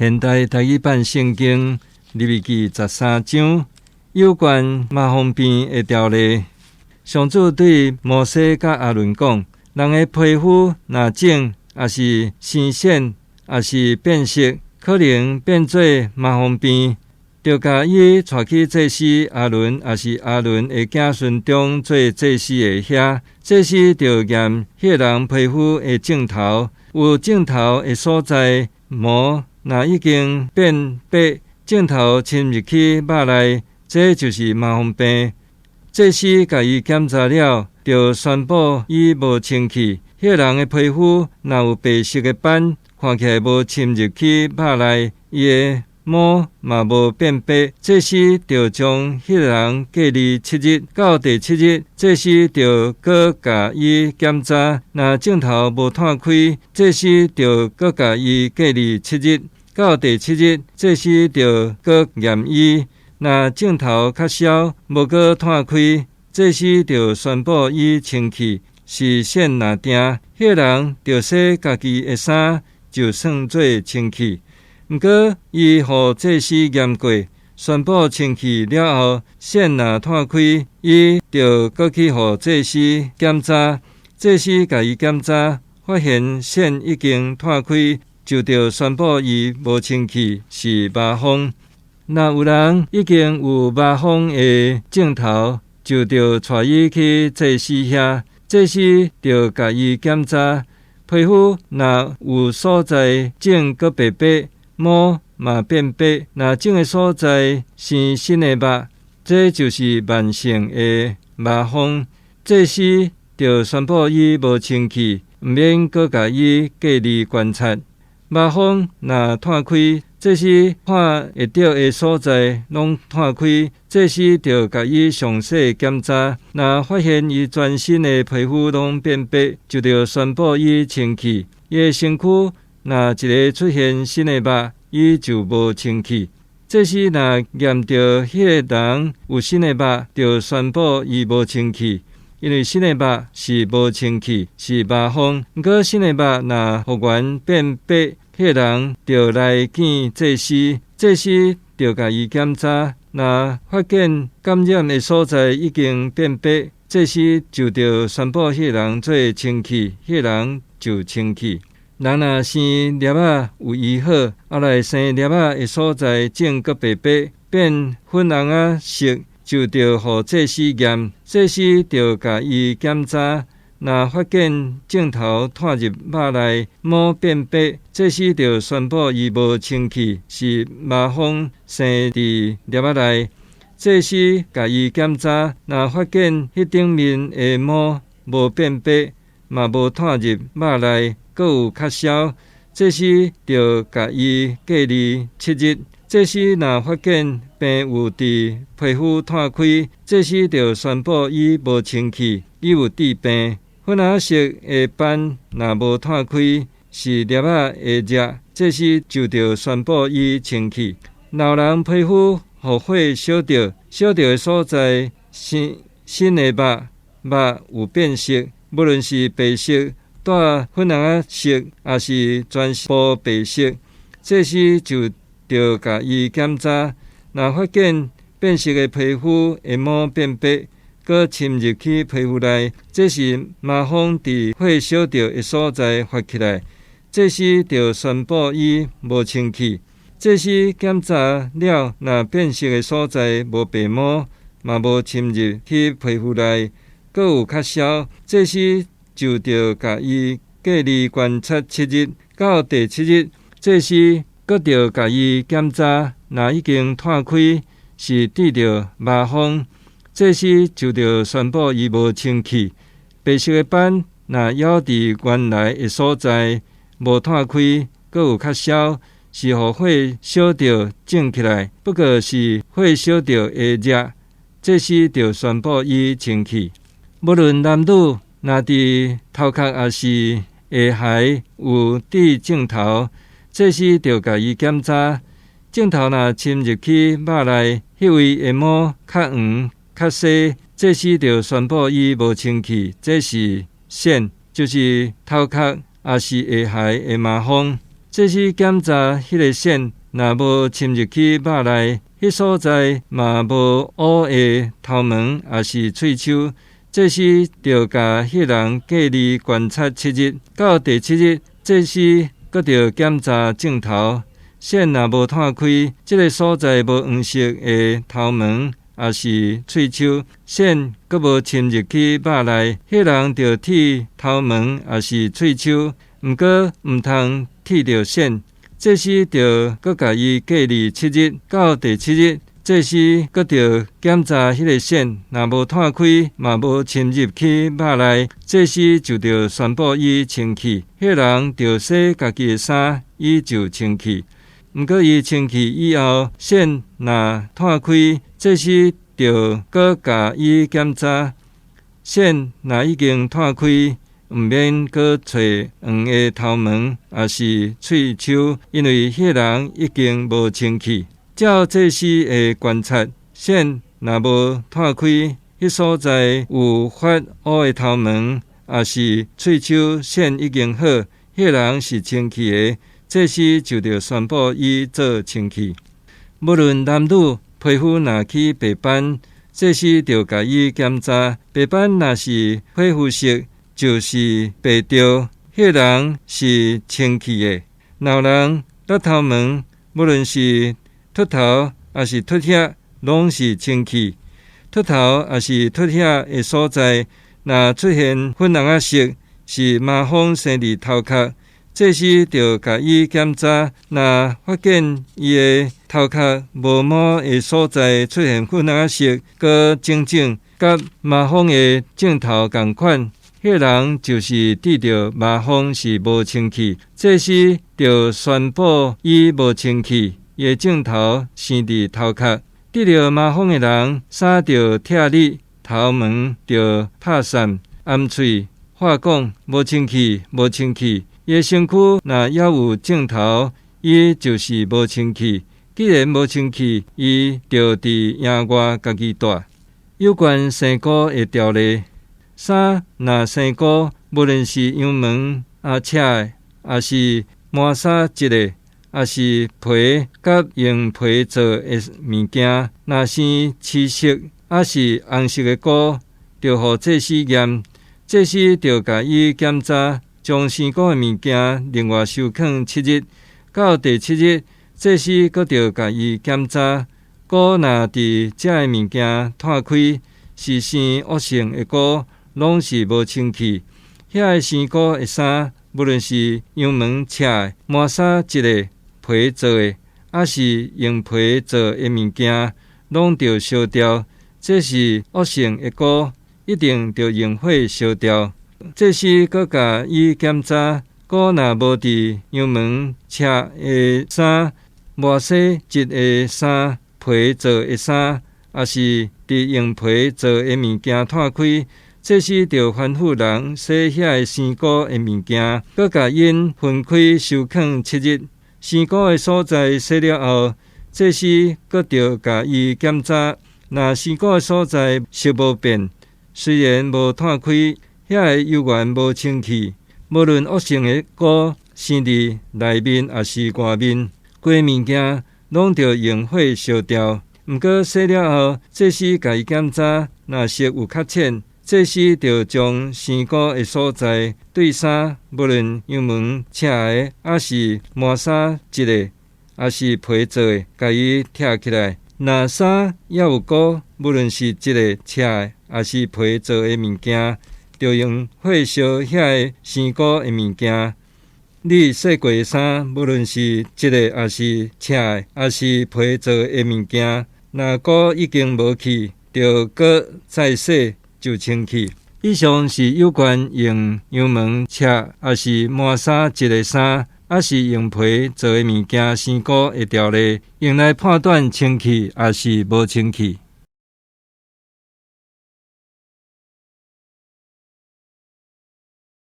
現代台語版聖經利未記13章，有關麻風病的條例。上主對摩西佮亞倫講：人的皮膚若腫，抑是生癬，抑是變色，可能變做麻風病，著共伊帶去祭司亞倫，抑是亞倫的子孫中做祭司的遐，祭司著驗彼人皮膚的症頭，有症頭的所在毛若已經變白，症頭侵入去肉內，這就是麻風病。祭司共伊檢查了，著宣布伊無清氣。彼人的皮膚若有白色的斑，看起來無侵入去肉內，伊的毛嘛無變白，祭司著將彼人隔離七日。到第七日，祭司著閣共伊檢查，若症頭無湠開，祭司著閣共伊隔離七日。到第七日，祭司著閣驗伊，若症頭較消，無閣湠開，祭司著宣布伊清氣，是癬若定。彼人著洗家己的衫，就算做清氣。毋過，伊予祭司驗過，宣布清氣了後，癬若湠開，伊著閣去予祭司檢查。祭司共伊檢查，發現癬已經湠開，就著宣布伊無清氣，是麻風。若有人已經有麻風的症頭，就著帶伊去祭司遐，祭司著共伊檢查，皮膚若有所在腫閣白白，毛嘛變白，若腫的所在生新的肉，這就是慢性的麻風。祭司著宣布伊無清氣，毋免閣共伊隔離觀察。麻風若湠開，祭司看會著的所在攏湠開，祭司著共伊詳細檢查。若發現伊全身的皮膚攏變白，就著宣布伊清氣。伊的身軀若一个出現新的肉，伊就無清氣。祭司若驗著彼个人有新的肉，就宣布伊無清氣，因為新的肉是無清氣，是麻風。毋過新的肉若復原變白，彼个人著來見祭司，祭司著共伊檢查，若發現感染的所在已經變白，祭司就著宣布彼個人做清氣，彼個人就清氣。人若生粒仔有醫好，後來生粒仔的所在腫閣白白，變粉紅仔色，就著予祭司驗，祭司著共伊檢查，若發現症頭湠入肉內，毛變白，祭司著宣布伊無清氣，是麻風生佇粒仔內。祭司共伊檢查，若發現彼頂面的毛無變白，嘛無湠入肉內，閣有較消，祭司著共伊隔離七日。祭司若發現病有佇皮膚湠開，祭司著宣布伊無清氣，伊有治病。粉紅色的斑若無湠開，是粒仔的熱，祭司就著宣布伊清氣。若有人皮膚予火燒著，燒著的所在生新的肉，肉有變色，無論是白色，帶粉紅仔色，抑是全部白色，祭司就著共伊檢查，若發現變色的皮膚的毛變白，閣侵入去皮膚內，這是麻風佇火燒著的所在發起來，祭司著宣布伊無清氣。祭司檢查了，若變色的所在無白毛，嘛無侵入去皮膚內，閣有較消，祭司就著共伊隔離觀察七日。到第七日，祭司閣著共伊檢查，若已經湠開，是得著麻風，祭司就著宣布伊無清氣。白色的斑若猶佇原來的所在，無湠開，閣有較消，是予火燒著腫起來，不過是火燒著的熱，祭司著宣布伊清氣。無論男女，若佇頭殼抑是下頦有得症頭，祭司著共伊檢查，症頭若侵入去肉內，彼位的毛較黃較細，祭司著宣布伊無清氣，這是癬，就是頭殼抑是下頦的麻風。祭司檢查彼个癣，若無侵入去肉內，彼所在嘛無烏的頭毛，抑是喙鬚，祭司著共彼人隔離觀察七日。到第七日，祭司閣著檢查症頭，癣若無湠開，這个所在無黃色的頭毛，抑是喙鬚，癣閣無侵入去肉內，彼人著剃頭毛，抑是喙鬚，毋過毋通剃著癣。祭司著閣共伊隔離七日，到第七日，祭司閣著檢查彼个癣，若無湠開，嘛無侵入去肉內，祭司就著宣布伊清氣，彼人著洗家己的衫，伊就清氣。毋過伊清氣以後，癣若湠開，祭司著閣共伊檢查，癣若已經湠開，毋免閣揣黃的頭毛，抑是喙鬚，因為彼人已經無清氣。照祭司的觀察，癣若無湠開，彼所在有發烏的頭毛，抑是喙鬚，癣已經好，彼人是清氣的，祭司就著宣布伊做清氣。無論男女，皮膚若起白斑，祭司著共伊檢查，白斑若是火膚色，就是白著，彼人是清氣的。若有人甩頭毛，無論是禿頭抑是禿額，攏是清氣。禿頭抑是禿額的所在，若出現粉紅仔色，是麻風生佇頭殼，祭司著共伊檢查，若發現伊的頭殼無毛的所在出現粉紅仔色，閣腫腫，佮麻風的症頭仝款，彼人就是得著麻風是無清氣，祭司著宣布伊無清氣，伊的症頭生佇頭殼。得著麻風的人，衫著拆裂，頭毛著拍散，掩喙，話講無清氣，無清氣。伊的身軀若猶有症頭，伊就是無清氣。既然無清氣，伊著佇營外家己蹛。有關生菇的條例。衫若生菇，無論是羊毛扯的，抑是麻紗織的，抑是皮佮用皮做的物件，若生赤色，抑是紅色的菇，著予祭司驗，祭司著共伊檢查，將生菇的物件另外收囥七日，到第七日，祭司閣著共伊檢查，菇若佇這个物件湠開，是生惡性的菇，攏是無清氣。遐个生菇的衫，無論是羊毛扯的、麻紗織的、皮做的，抑是用皮做的物件，攏著燒掉。這是惡性的菇，一定著用火燒掉。祭司閣共伊檢查，菇若無佇羊毛扯的衫、麻紗織的衫、皮做的衫，抑是佇用皮做的物件湠開，祭司著吩咐人洗遐个生菇的物件，閣共𪜶分開收囥七日。生菇的所在洗了後，祭司閣著共伊檢查。若生菇的所在色無變，雖然無湠開，遐个猶原無清氣。無論惡性的菇生佇內面抑是外面，規物件攏著用火燒掉。毋過洗了後，祭司共伊檢查，若色有較淺，祭司著將生菇的所在對衫，無論羊毛扯的，抑是麻紗織的，抑是皮做的，共伊拆起來。若衫猶有菇，無論是織的、扯的，抑是皮做的物件，著用火燒遐个生菇的物件。你洗過的衫，無論是織的，抑是扯的，抑是皮做的物件，若菇已經無去，著閣再洗就清氣。以上是有關用羊毛扯，抑是麻紗織的衫，抑是用皮做的物件生菇的條例，用來判斷清氣抑是無清氣。